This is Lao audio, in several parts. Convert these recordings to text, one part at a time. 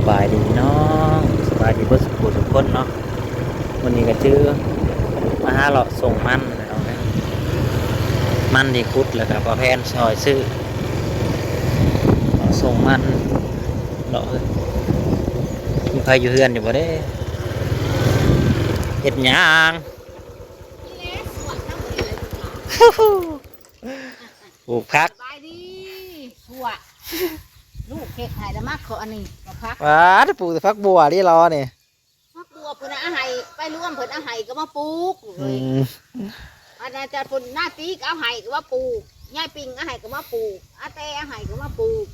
ສະບາຍດີພີ່ນ້ອງ ສະບາຍດີເບິດສູ່ຜູ້ສູ່ຄົນເນາະ. ມື້ນີ້ກໍຈື່ມາຫາເລາະສົ່ງມັນພີ່ນ້ອງເອີຍ ມັນທີ່ຂຸດ ແລ້ວກໍພໍ່ແພນຊ່ອຍຊື້ ເລາະສົ່ງມັນເນາະ. ເອີ ມີໃຜຢູ່ເຮືອນຢູ່ບໍ່ເດ້? ເຮັດຫຍັງ? ປູກຜັກ. ສະບາຍດີ ຊົ່ວ ລູກເຮັດໃຫ້ລະມັກ ຂໍອັນນີ້ກໍຜັກ. ວ້າ ປູກແຕ່ຜັກບົວນີ້ລະນີ້. ຜັກບົວເພິ່ນເອົາໃຫ້ ໄປລວມເພິ່ນເອົາໃຫ້ກໍມາປູກ. ອືມ ອັນນັ້ນຈະເພິ່ນໜ້າຕີກໍເອົາໃຫ້ກໍມາປູກ ຍາຍປິງເອົາໃຫ້ກໍມາປູກ ອາແຕເອົາໃຫ້ກໍມາປູກ.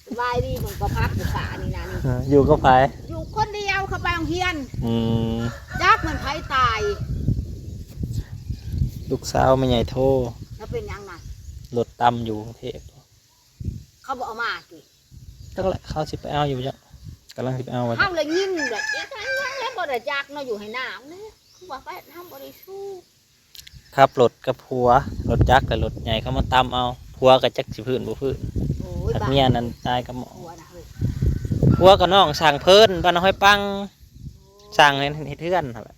ສະບາຍດີ ເບິ່ງກໍຜັກຜູ້ຂ້ານີ້ນະນີ້. ເອີ ຢູ່ກັບໃຜ? ຢູ່ຄົນດຽວ ເຂົາໄປໂຮງຮຽນ. ອືມ ຈັກແມ່ນໃຜຕາຍ. ລູກສາວແມ່ໃຫຍ່ໂທ. ແລ້ວເປັນຫຍັງນະ? ລົດຕຳຢູ່ກຸງເທບ. ເຂົາບໍ່ເອົາມາຕິ? ຈັກແຫຼະ ເຂົາຊິໄປເອົາຢູ່ຈັກ ກຳລັງຊິໄປເອົາວ່າ. ເຮົາລະຍິນແບບອີກຫຍັງແລ້ວບໍ່ໄດ້ຈັກເນາະ ຢູ່ໃຫ້ນານີ້ ຄືວ່າໄປ ເຮົາບໍ່ໄດ້ສູ້. ຂັບລົດກັບຜົວ ລົດຈັກ ແລະ ລົດໃຫຍ່ເຂົາມາຕຳເອົາ ຜົວກໍຈັກຊິຟື້ນບໍ່ຟື້ນ. ໂອ້ຍ ຫາກເມຍນັ້ນຕາຍກັບໝໍ້ ຜົວນະເຮີ້ຍ. ຜົວກໍນ້ອງຊ່າງເພີນ ບ້ານຫ້ວຍປັງ ຊ່າງເຮັດເຮືອນຫັ້ນແຫຼະ.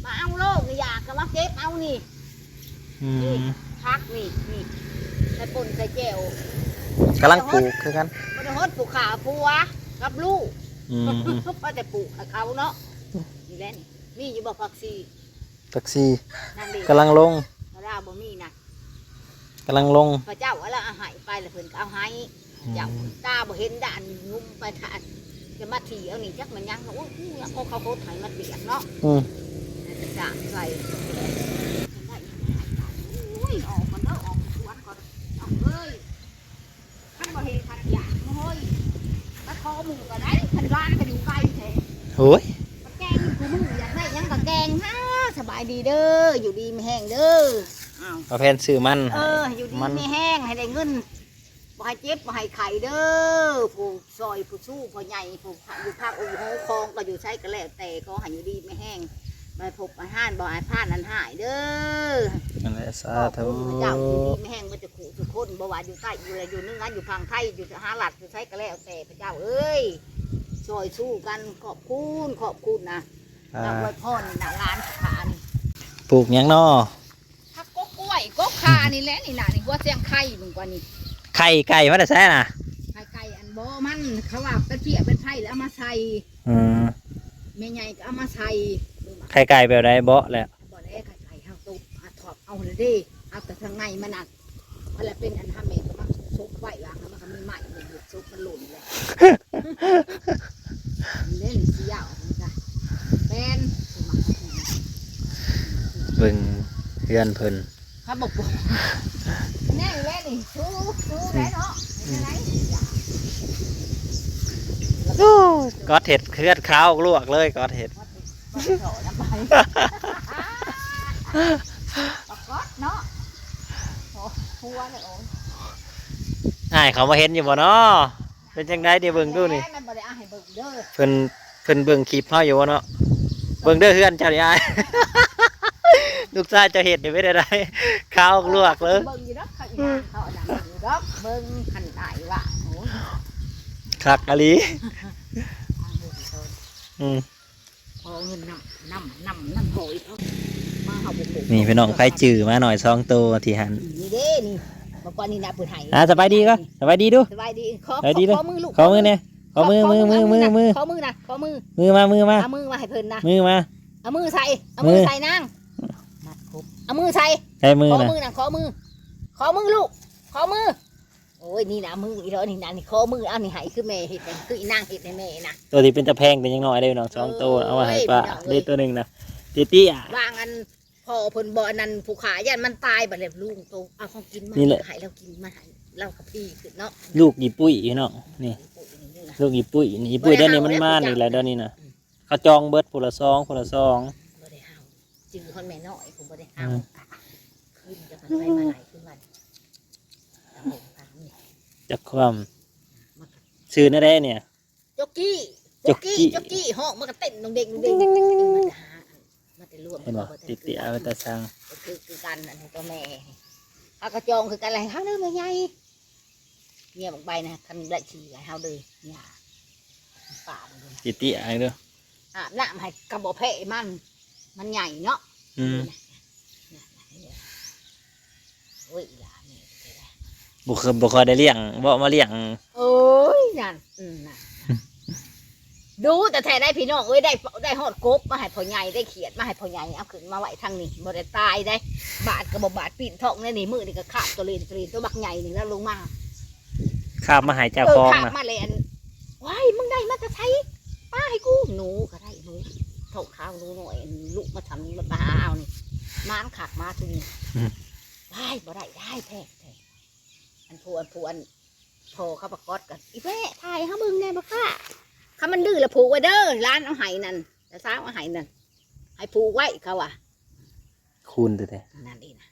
ມາເອົາໂລດ ນີ້ຢາກກໍມາເກັບເອົານີ້. ອືມ ນີ້ຜັກນີ້ ນີ້ ໃສ່ປົ່ນໃສ່ແຈ່ວ ກຳລັງປູກຄືກັນ. ບໍ່ໄດ້ຫົດຜູ້ຂ້າຜົວກັບລູກ. ອືມ ພໍແຕ່ປູກໃຫ້ເຂົາເນາະ. ນີ້ແຫຼະນີ້ ມີຢູ່ບໍ່ຜັກຊີ? ຜັກຊີ ນັ້ນເດ້ ກຳລັງລົງ ລາວບໍ່ມີນະ. ກຳລັງລົງ ພະເຈົ້າເອົາລະເອົາໃຫ້ໄປ ລະເພິ່ນກໍເອົາໃຫ້. ອືມ ເຈົ້າຕາບໍ່ເຫັນດານງຸມໄປ ຖ້າຈະມາຖີ່ເອົານີ້ ຈັກແມ່ນຫຍັງ. ໂອ້ຍ ຫຍັງຂອງເຂົາ ໂຄດໃຫ້ມັນປຽກເນາະ. ອືມ ຈະສາດໃສ່. ໂອ້ຍ ອອກກ່ອນເດີ ອອກສວນກ່ອນ ເອົາເອີຍ. ຄັນບໍ່ເຮັດຄັນຢາກ ໂອ້ຍ ມາຂໍໝູ່ກໍໄດ້ ຄັນຫຼານກໍຢູ່ໄກແທ້. ໂອ້ຍ ມາແກງຢູ່ຄູ່ມື້ ຢາກໄດ້ຫຍັງກໍແກງ. ຫາ ສະບາຍດີເດີ ຢູ່ດີມີແຮງເດີ. ອ້າວ ເອົາແຜ່ນຊື້ມັນ ເອີ ໃຫ້ ຢູ່ດີ ມັນ ມີແຮງ ໃຫ້ໄດ້ເງິນ ບໍ່ໃຫ້ເຈັບບໍ່ໃຫ້ໄຂ້ເດີ. ຜູ້ຊ່ອຍຜູ້ຊູ້ ພໍ່ໃຫຍ່ ຜູ້ຢູ່ພາກອົງໂຮຄອງ ກໍຢູ່ໃສກໍແລ້ວແຕ່ ຂໍໃຫ້ຢູ່ດີມີແຮງ ບໍ່ໃຫ້ພົບໃຫ້ຮ້ານ ບໍ່ໃຫ້ຜ່ານອັນຮ້າຍເດີ. ນັ້ນແຫຼະ ສາທຸ ຂອບຄຸນພະເຈົ້າ ຢູ່ດີມີແຮງເບິດທຸກຜູ້ທຸກຄົນ ບໍ່ວ່າຢູ່ໃຕ້ ຢູ່ແລະ ຢູ່ເໜືອ ຢູ່ຝັ່ງໄທ ຢູ່ສະຫະລັດ ຢູ່ໃສກໍແລ້ວແຕ່ ພະເຈົ້າເອີຍ ຊ່ອຍສູ້ກັນ. ຂອບຄຸນ ຂອບຄຸນນະ ອ່າ ອວຍພອນນະ ຫຼານຂານ. ປູກຫຍັງນໍ? ຜັກກົກກ້ວຍ ກົກຂ່ານີ້ແຫຼະ ນີ້ນະ ນີ້ ຫົວຊຽງໄຄ ເບິ່ງກ່ອນນີ້. ໄຂ່ໄກ່ມາແຕ່ໃສນະ? ໄຂ່ໄກ່ອັນບໍ່ ມັນ ເຂົາວ່າເປັນເພຍເປັນໄພ ແລ້ວເອົາມາໃສ່. ອືມ ແມ່ໃຫຍ່ກໍເອົາມາໃສ່. ໄຂ່ໄກ່ແບບໃດ? ເບາະແຫຼະ ບໍ່ແຫຼະ ໄຂ່ໄກ່ເຮົາຕົກ ເຮົາຖອກເອົາແລ້ວເດ້ ເອົາແຕ່ທາງໃນມັນນະ. ອັນລະເປັນອັນ ຫາແມ່ກໍມາສົກໄວ້ວ່າ ມັນກໍມີໄມ້ ເຮັດສົກມັນຫຼົ່ນແຫຼະ. ເລ່ນຊິເວົ້າຫັ້ນກະແມ່ນ. ເບິ່ງເຮືອນເພິ່ນ ເຂົາບໍ່ ແນ່ແລ້ວນີ້ ຊູ ຊູໄດ້ເນາະ. ເປັນຈັ່ງໃດ? ໂອ້ ກອດເຫັດເຮືອນຂາວລວກເລີຍ ກອດເຫັດ. ປາກອດເນາະ ໂອ້ ຫົວເລີຍ. ໂອ້ຍ ອ້າຍເຂົາມາເຫັນຢູ່ບໍ່ນໍ? ເປັນຈັ່ງໃດ ດຽວເບິ່ງດູນີ້ ແມ່ນບໍ່ໄດ້ອ້າຍໃຫ້ເບິ່ງເດີ. ເພິ່ນ ເພິ່ນເບິ່ງຄລິບເຮົາຢູ່ບໍ່ນໍ? ເບິ່ງເດີເຮືອນເຈົ້ານີ້ອ້າຍ ລູກຊາຍເຈົ້າເຮັດນີ້ເປັນແນວໃດ? ຂາວລວກເລີຍ. ເບິ່ງຢູ່ດອກ ເຂົາອີ່ນາງເຂົາອັນນັ້ນຢູ່ດອກ ເບິ່ງຄັນອ້າຍວ່າ. ໂອ້ຍ ຄັກອີ່ຫຼີ. ອືມ ຂໍເງິນນຳ ນຳ ນຳ ນຳໂຫຍ ມາເຮົາບໍ່ ນີ້ພີ່ນ້ອງ ໃຜຈື່ໝານ້ອຍສອງໂຕທີ່ຫັ້ນ ນີ້ເດ້ນີ້ ມາກ່ອນນີ້ນະ ເພິ່ນໃຫ້. ອ່າ ສະບາຍດີກ່ອນ ສະບາຍດີດູ ສະບາຍດີ ຂໍ ສະບາຍດີເດີ ຂໍມືລູກ ຂໍມືແດ່ ຂໍມື ຂໍມື ມື ມື ມື ຂໍມືນະ ຂໍມື ມືມາ ມືມາ ເອົາມືມາໃຫ້ເພິ່ນນະ ມືມາ ເອົາມືໃສ່ ເອົາມືໃສ່ນາງ ມັດຄົບ ເອົາມືໃສ່ ໃສ່ມື ຂໍມືນະ ຂໍມື ຂໍມືລູກ ຂໍມື. ໂອ້ຍ ນີ້ນະ ມືອີ່ຫຼໍນີ້ນະ ນີ້ ຂໍມື ເອົານີ້ໃຫ້ ຄືແມ່ເຮັດ ຄືອີ່ນາງເຮັດໃຫ້ແມ່ນະ. ໂຕທີ່ເປັນຕາແພງແຕ່ຍັງນ້ອຍເດ້ພີ່ນ້ອງ ສອງໂຕ ເອົາມາໃຫ້ປ້າເດ້ ໂຕໜຶ່ງນະ ເຕ້ຍໆ ວ່າງອັນພໍ່ເພິ່ນບໍ່ ອັນນັ້ນ ຜູ້ຂ້າຢ້ານມັນຕາຍ ບັດແລ້ວລຸງໂຕເອົາຂອງກິນມາ ນີ້ແຫຼະ ໃຫ້ລາວກິນ ມາໃຫ້ລາວກະພີຂຶ້ນເນາະ. ລູກອີ່ປຸ້ຍພີ່ນ້ອງ ນີ້ ລູກອີ່ປຸ້ຍນີ້ ອີ່ປຸ້ຍດຽວນີ້ມັນມານີ້ແຫຼະ ດຽວນີ້ນະ ເຂົາຈອງເບິດ ຜູ້ລະສອງ ຜູ້ລະສອງ ບໍ່ໄດ້ເຮົາ ຈື່ຮອດແມ່ນ້ອຍ ຜູ້ບໍ່ໄດ້ເຮົາ ອືມ ຄືນຈະໄປມາຫຼາຍຄືກັນ. ຈັກຄວາມ ຊື່ແນວໃດນີ້? ໂຈກີ້ ໂຈກີ້ ໂຈກີ້ ໂຈກີ້ ຮ້ອງມັນກໍເຕັ້ນດົງເດັງ ດົງເດັງ ມາແຕ່ລວມ ເຫັນບໍ່? ຕິດເຕຍເອົາແຕ່ຊ່າງ ກໍຄື ຄືກັນ ອັນນີ້ຕົວແມ່ ເຮົາກໍຈອງຄືກັນແຫຼະ ເຮົາເດີແມ່ໃຫຍ່ ເມຍບັກໃບນະ ຄັນໄດ້ທີ່ໃຫ້ເຮົາເດີ ຢ່າ ປ່າ ຕິເຕຍເດີ ອາບນ້ຳໃຫ້ກະບໍ່ແພ້ມັນ ມັນໃຫຍ່ເນາະ. ອືມ ໂອ້ຍ ອີຫຼ້າແມ່ເອີຍ ບໍ່ເຄີຍ ບໍ່ຄ່ອຍໄດ້ລ້ຽງ ບໍ່ມາລ້ຽງ. ໂອ້ຍ ນັ້ນ ອືມ ນັ້ນ ດຸແທ້ໆ ໄດ໋ພີ່ນ້ອງເອີຍ ໄດ້ ໄດ້ຮອດກົບມາໃຫ້ພໍ່ໃຫຍ່ ໄດ້ຂຽດມາໃຫ້ພໍ່ໃຫຍ່ ເອົາຂຶ້ນມາໄວ້ທາງນີ້ ບໍ່ໄດ້ຕາຍໄດ໋ ບາດກະບໍ່ບາດ ປີ້ນທ້ອງແນວນີ້ ມື້ນີ້ກະຄາບໂຕເລນໂຕເລນ ໂຕບັກໃຫຍ່ນີ້ແລ້ວລົງມາ ຄາບມາໃຫ້ເຈົ້າຂອງນະ ຄາບມາແລ່ນ ວ້າຍ ມຶງໄດ້ມາແຕ່ໃສ ປາໃຫ້ກູ ໜູກະໄດ້ ໜູ ທ້ອງຂາວ ໜູນ້ອຍ ລູກມາທຳ ມາຫາເອົານີ້ ມາມັນຄັກ ມາຊຸມນີ້ ອືມ ວ້າຍ ບໍ່ໄດ້ ໄດ້ແທ້ໆ ອັນຜູ້ ອັນຜູ້ ອັນພໍ່ເຂົາປະກອດກັນ ອີແມ່ ຖ່າຍໃຫ້ເຮົາເບິ່ງແດ່ ບັກຄ້າ ຄັນມັນດື້ລະຜູກໄວ້ເດີ ຫຼານເອົາໃຫ້ນັ້ນ ຫຼານສາວເອົາໃຫ້ນັ້ນ ໃຫ້ຜູກໄວ້ ເຂົາວ່າ ຄູນແທ້ໆ ນັ້ນເດ້ນະ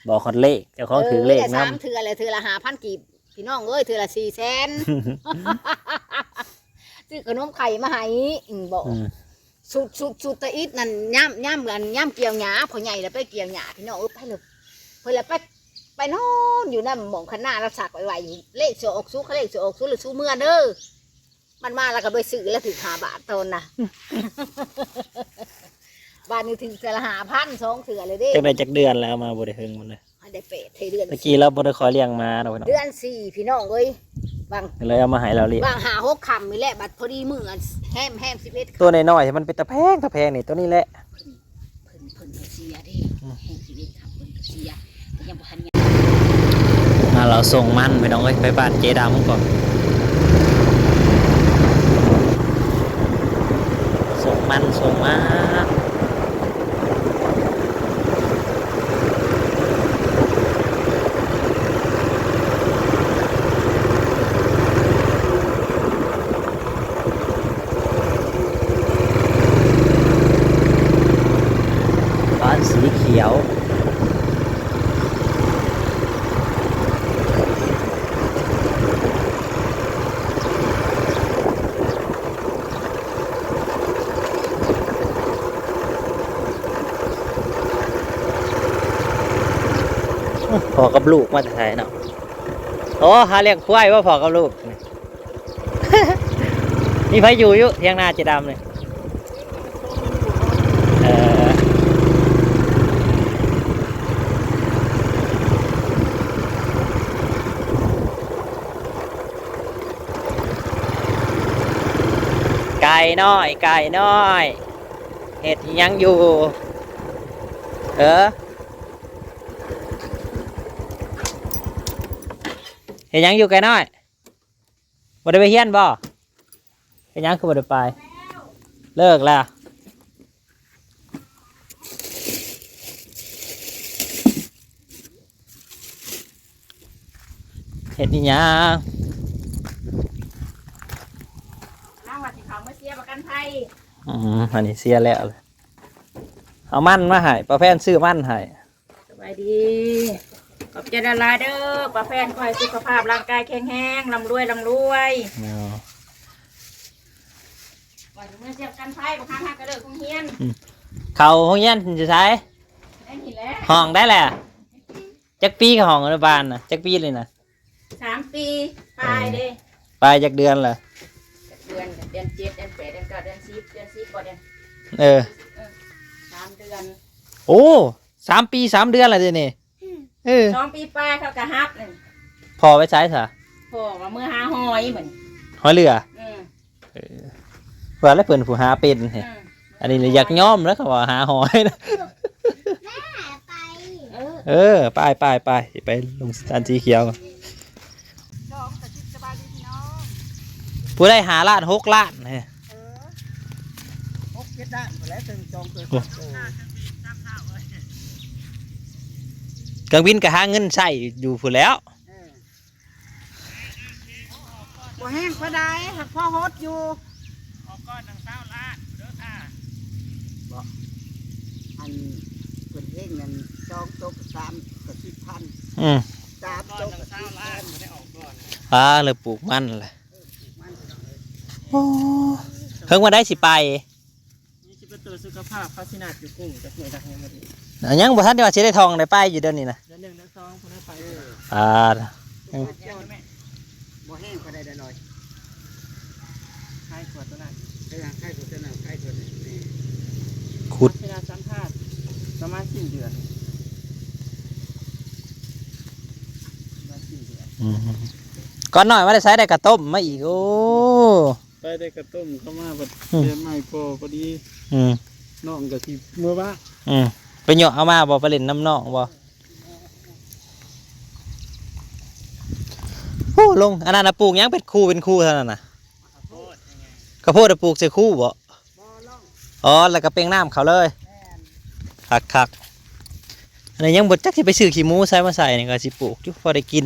ບອກຮອດເລກ ເຈົ້າຂອງຖືກເລກນຳ ເອີ ສາມເທື່ອແລ້ວ ເທື່ອລະຫ້າພັນກີບ ພີ່ນ້ອງເອີຍ ເທື່ອລະສີ່ແສນ ຊື້ຂະໜົມໄຂ່ມາໃຫ້ ອືມ ບອກ ອືມ ສຸດ ສຸດ ສຸດຕະອິດນັ້ນ ຍາມ ຍາມ ອັນ ຍາມກ່ຽວຫຍ້າ ພໍ່ໃຫຍ່ລະໄປກ່ຽວຫຍ້າ ພີ່ນ້ອງເອີຍ ໄປເລີຍ ເພິ່ນລະໄປ ໄປນອນຢູ່ນຳໝ່ອງຄັນນາລະສັກໄວ້ ໄວ້ຢູ່ ເລກຊິອອກສຸ ເລກຊິອອກສຸ ລະສຸເມືອເດີ ມັນມາລະກະໄປຊື້ລະຖືກຫ້າບາດຕອນນະ ບາດນີ້ຖືກເທື່ອລະຫ້າພັນ ສອງເທື່ອເລີຍເດ້ ຈັກໄດ້ຈັກເດືອນແລ້ວ ມາບໍ່ໄດ້ເຖິງມັນເລີຍ ໄດ້ແປດເດືອນ ຕະກີ້ລາວບໍ່ໄດ້ຂໍລ້ຽງໝາດອກ ເດືອນສີ່ ພີ່ນ້ອງເອີຍ ຫວ່າງ ເລີຍເອົາມາໃຫ້ລາວລ້ຽງ ຫວ່າງຫ້າຫົກຄ່ຳນີ້ແຫຼະ ບັດພໍດີມື້ອັນແຮມ ແຮມສິບເອັດ ໂຕນ້ອຍໆ ທີ່ມັນເປັນຕາແພງ ຕາແພງນີ້ ໂຕນີ້ແຫຼະ ເພິ່ນ ເພິ່ນ ເພິ່ນກະເສຍເດ້ ອືມ ແຮງຊີວິດເຂົາເພິ່ນກະເສຍ ກະຍັງບໍ່ທັນ ອ່າ ລາວສົ່ງມັນ ພີ່ນ້ອງເອີຍ ໄປບ້ານເຈດຳກ່ອນ ສົ່ງມັນ ສົ່ງມັນ ບ້ານສີຂຽວ ພໍ່ກັບລູກມາແຕ່ໃສເນາະ? ໂອ້ ຫາລ້ຽງຄວາຍບໍ່ ພໍ່ກັບລູກ? ມີໃຜຢູ່ຢູ່ຖຽງນາເຈດຳນີ້? ເອີ ໄກ່ນ້ອຍ ໄກ່ນ້ອຍ ເຮັດອີ່ຫຍັງຢູ່? ເອີ ເຮັດຫຍັງຢູ່ໄກ່ນ້ອຍ? ບໍ່ໄດ້ໄປຮຽນບໍ່? ເປັນຫຍັງຄືບໍ່ໄດ້ໄປ? ເລີກແລ້ວ. ເຮັດອີ່ຫຍັງ? ລາວວ່າຊິເຂົ້າມາເສຍປະກັນໄພ. ອືມ ອັນນີ້ເສຍແລ້ວ. ເອົາມັນມາໃຫ້ ປ້າແພນຊື້ມັນໃຫ້. ສະບາຍດີ ຂອບໃຈຫຼາຍໆເດີ ປ້າແພນ ຂໍໃຫ້ສຸຂະພາບຮ່າງກາຍແຂງແຮງ ລ່ຳລວຍ ລ່ຳລວຍ. ວ່າຊິເມືອສຽບກັນໄພ ບັກຫາກະເລີກໂຮງຮຽນ. ອືມ ເຂົ້າໂຮງຮຽນຢູ່ໃສ? ໃນນີ້ແຫຼະ ຫ້ອງໃດແຫຼະ? ຈັກປີເຂົ້າຫ້ອງອະນຸບານນະ? ຈັກປີແລ້ວນະ? ສາມປີປາຍເດ້. ເອີ ປາຍຈັກເດືອນລະ? ຈັກເດືອນ? ເດືອນເຈັດ ເດືອນແປດ ເດືອນເກົ້າ ເດືອນສິບ ເດືອນສິບບໍ່ເດືອນ ເອີ ເອີ ສາມເດືອນ. ໂອ້ ສາມປີສາມເດືອນລະເດນີ້. ອືມ ເອີ ສອງປີປາຍເຂົາກະຮັບນັ້ນ. ພໍ່ໄປໃສຊະ? ພໍ່ວ່າເມືອຫາຫອຍມື້ນີ້ ຫອຍເຫຼືອ. ອືມ ເອີ ວ່າແລ້ວເພິ່ນຜູ້ຫາເປັນ. ອືມ ອັນນີ້ລະຢາກຍອມແລ້ວ ເຂົາວ່າຫາຫອຍນະ. ແມ່ໄປ ເອີ ເອີ ໄປ ໄປ ໄປ ຊິໄປລົງສັນສີຂຽວ. ສອງກະຊິດ ສະບາຍດີພີ່ນ້ອງ. ຜູ້ໃດຫ້າລ້ານ ຫົກລ້ານ ເອີ ຫົກເຈັດລ້ານພຸ້ນແຫຼະ ເຖິງສອງໂຕ ສາມໂຕ. ເຄື່ອງບິນກະຫາເງິນໃຊ້ຢູ່ພຸ້ນແລ້ວ. ເອີ ບໍ່ແຮງປານໃດ ຫາກພໍຫົດຢູ່. ອອກກ້ອນໜຶ່ງຊາວລ້ານເດີຄ່າ. ບໍ່ ອັນເພິ່ນເຮັດນັ້ນ ສອງໂຕກະສາມ ກະສິບພັນ. ອືມ ສາມໂຕກະສິບພັນ. ອາ ແລ້ວປູກມັນແຫຼະ. ເອີ ປູກມັນ. ໂອ້ ເຖິງວັນໃດຊິໄປ? ນີ້ຊິໄປກວດສຸຂະພາບ ພາຊິນັດຢູ່ກຸ້ງ ຈັກມື້ໃດຍັງບໍ່ໄດ້. ອາ ຍັງບໍ່ທັນໄດ້ວ່າຊິໄດ້ທ່ອງໄດ້ໄປຢູ່ດຽວນີ້ນະ. ເດືອນໜຶ່ງເດືອນສອງພຸ້ນໄປ. ອາ ບໍ່ແຮງປານໃດດອກ. ຂາຍຂວດຕົວນັ້ນ ເວລາຂາຍຂວດຕົວນັ້ນ ຂາຍຂວດນີ້ ຂຸດ ເວລາສຳພາດປະມານສີ່ເດືອນ ປະມານສີ່ເດືອນ ອືມ ກ່ອນໜ້ອຍມາແຕ່ໃສ ໄດ້ກະຕົ້ມມາອີກ ໂອ້ ໄປໄດ້ກະຕົ້ມເຂົ້າມາ ບັດ ອືມ ແຕ່ໄມ້ພໍ ພໍດີ ອືມ ນ້ອງກະຊິເມືອບ້ານ ອືມ ໄປເຍາະເອົາມາບໍ່ ໄປຫຼິ້ນນຳນ້ອງບໍ່? ໂອ້ ລົງ ອັນນັ້ນນະ ປູກຫຍັງເປັນຄູ່ເປັນຄູ່ເທົ່ານັ້ນນະ? ເຂົ້າໂພດນະ ປູກໃສ່ຄູ່ບໍ່? ອໍ ແລ້ວກໍເປັ່ງນ້ຳເຂົ້າເລີຍ ຄັກໆ ອັນນີ້ຍັງບໍ່ຈັກຊິໄປຊື້ຂີ້ໝູໃສມາໃສ່ ນີ້ກໍຊິປູກຢູ່ພໍໄດ້ກິນ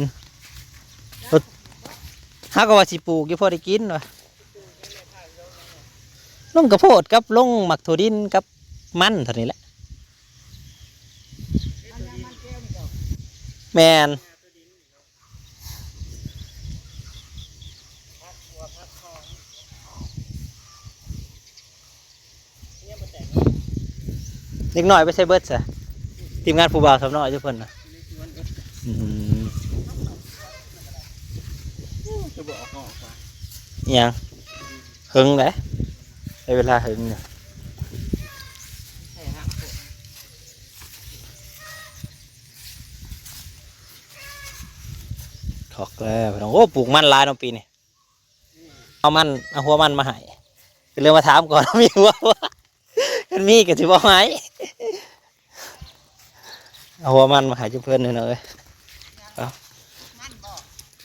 ເຮົາກໍວ່າຊິປູກຢູ່ພໍໄດ້ກິນວ່າ ລົງກະໂພດກັບລົງໝາກຖົ່ວດິນກັບມັນເທົ່ານີ້ແຫຼະ ແມ່ນ ເດັກນ້ອຍໄປໃສເບິດຊະ? ທີມງານຜູ້ບ່າວສາວນ້ອຍທຸກຄົນນະ ອືມ ຈະບໍ່ອອກ ອອກວ່າ ອີຫຍັງ? ເຫິງເດ້ ໃຊ້ເວລາເຫິງຢູ່ ຄັກແລ້ວພີ່ນ້ອງ ໂອ້ ປູກມັນຫຼາຍເນາະປີນີ້ ເອົາມັນ ເອົາຫົວມັນມາໃຫ້ ກໍເລີຍມາຖາມກ່ອນ ມີຫົວບໍ່ ຄັນມີກໍຊິບໍ່ໃຫ້ ເອົາຫົວມັນມາໃຫ້ຈຸເພິ່ນແນ່ເນາະເອີຍ ເອົາ ມັນບໍ່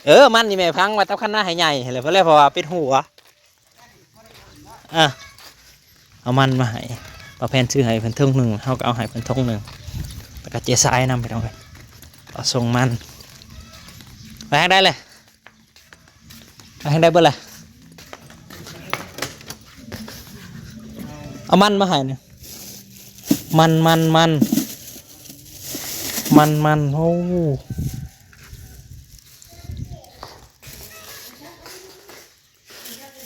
ເອີ ມັນນີ້ແມ່ພັງວ່າຕຳຄັນນາໃຫ້ໃຫຍ່ຫັ້ນແຫຼະ ເພິ່ນແລ້ວເພາະວ່າເປັນຫົວ ອ່ະ ເອົາມັນມາໃຫ້ ປ້າແພນຊື້ໃຫ້ເພິ່ນຖົງໜຶ່ງ ເຮົາກໍເອົາໃຫ້ເພິ່ນຖົງໜຶ່ງ ແລ້ວກໍເຈຊາຍນຳ ພີ່ນ້ອງເອີຍ ເອົາສົ່ງມັນ ໄປທາງໃດແຫຼະ? ເອົາໃຫ້ໄດ້ເບິດແຫຼະ ເອົາມັນມາໃຫ້ນີ້ ມັນ ມັນ ມັນ ມັນ ມັນ ໂອ້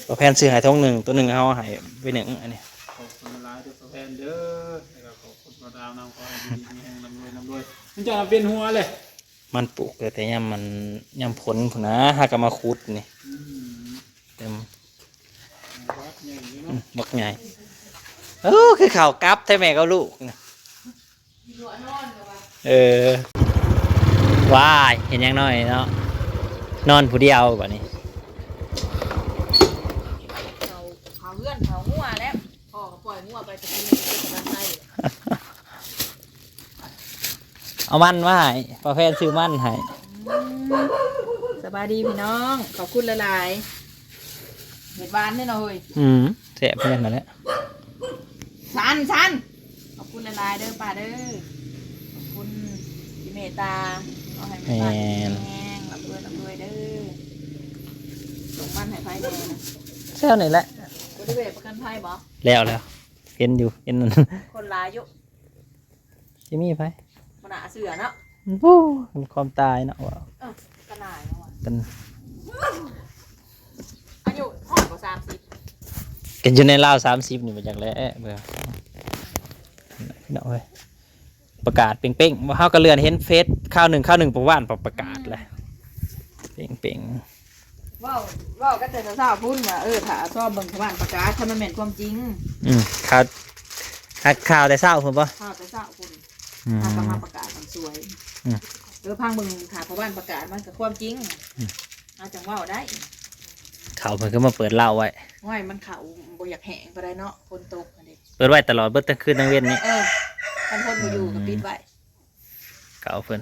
ປ້າແພນຊື້ໃຫ້ຖົງໜຶ່ງ ໂຕໜຶ່ງເຮົາໃຫ້ໄປໜຶ່ງ ອັນນີ້ ຂອບຄຸນຫຼາຍເດີປ້າແພນເດີ ແລ້ວກໍຂອບຄຸນພໍ່ດາວນຳ ຂໍໃຫ້ຢູ່ດີມີແຮງ ລ່ຳລວຍ ລ່ຳລວຍ ມັນຈະເປັນຫົວເລີຍ. ມັນປູກແຕ່ຍາມມັນ ຍາມຝົນພຸ້ນນະ ຫາກໍມາຂຸດນີ້ ອືມ ເຕັມ ບັກໃຫຍ່ຢູ່ເນາະ ອືມ ບັກໃຫຍ່ ໂອ້ ຄືເຂົ້າກັບແທ້ແມ່ກັບລູກນະ ເອີ ວ້າຍ ເຮັດຫຍັງນ້ອຍເນາະ ນອນຜູ້ດຽວບັດນີ້ ເຂົ້າ ເຂົ້າເຮືອນເຂົ້າງົວແລ້ວ ພໍ່ກໍປ່ອຍງົວໄປແຕ່ກິນ ເອົາມັນມາໃຫ້ ປ້າແພນຊື້ມັນໃຫ້ ອືມ ສະບາຍດີພີ່ນ້ອງ ຂອບຄຸນຫຼາຍໆ ເຫັດຫວານເດ້ເນາະເຮີ້ຍ ອືມ ແຊບຄືກັນນັ້ນແຫຼະ ສັນ ສັນ ຂອບຄຸນຫຼາຍໆເດີປ້າເດີ ຂອບຄຸນທີ່ເມດຕາ ຂໍໃຫ້ແມ່ປ້າ ແມ່ນ ມີແຮງ ລ່ຳລວຍ ລ່ຳລວຍເດີ ສົ່ງມັນໃຫ້ໃຜແດ່ນະ ແຊວນີ້ແຫຼະ ບໍ່ໄດ້ແວ່ປະກັນໄພບໍ່? ແລ້ວ ແລ້ວ ເຫັນຢູ່ ເຫັນ ຄົນຫຼາຍຢູ່ ຊິມີໃຜ ບໍ່ໜ້າເຊື່ອເນາະ ໂອ້ ມັນຄວາມຕາຍເນາະ ວ່າ ເອີ ກໍໜ້າເນາະ ເປັນ ອາຍຸຮອດບໍ່ ສາມສິບ ກໍຢູ່ໃນລາວ ສາມສິບນີ້ ບໍ່ຈັກແຫຼະ ເບິ່ງ ພີ່ນ້ອງເອີຍ ປະກາດເປັງໆ ເຮົາກໍເລື່ອນເຫັນເຟສຄາວໜຶ່ງ ຄາວໜຶ່ງປະຫວ່ານປະກາດແຫຼະ ເປັງໆ ເວົ້າ ເວົ້າກັນແຕ່ເຊົ້າໆພຸ້ນວ່າ ເອີ ຖ້າຊອມເບິ່ງປະຫວ່ານປະກາດ ຖ້າມັນແມ່ນຄວາມຈິງ ອືມ ຂ່າວ ຂ່າວແຕ່ເຊົ້າພຸ້ນບໍ່? ຂ່າວແຕ່ເຊົ້າພຸ້ນ ອືມ ຫາກໍມາປະກາດມັນສວຍ ອືມ ເອີ ຟັງເບິ່ງ ຖ້າປະຫວ່ານປະກາດມັນກໍຄວາມຈິງ ອືມ ເຮົາຈັ່ງເວົ້າໄດ້ ເຂົາເພິ່ນຄືມາເປີດເລົ້າໄວ້ ໂອ້ຍ ມັນເຂົ້າບໍ່ຢາກແຫ້ງປານໃດເນາະ ຝົນຕົກຫັ້ນເດ ເປີດໄວ້ຕະຫຼອດເບິດທັງຄືນທັງເວັນນີ້ ເອີ ຄັນຄົນບໍ່ຢູ່ກໍປິດໄວ້ ເຂົາເພິ່ນ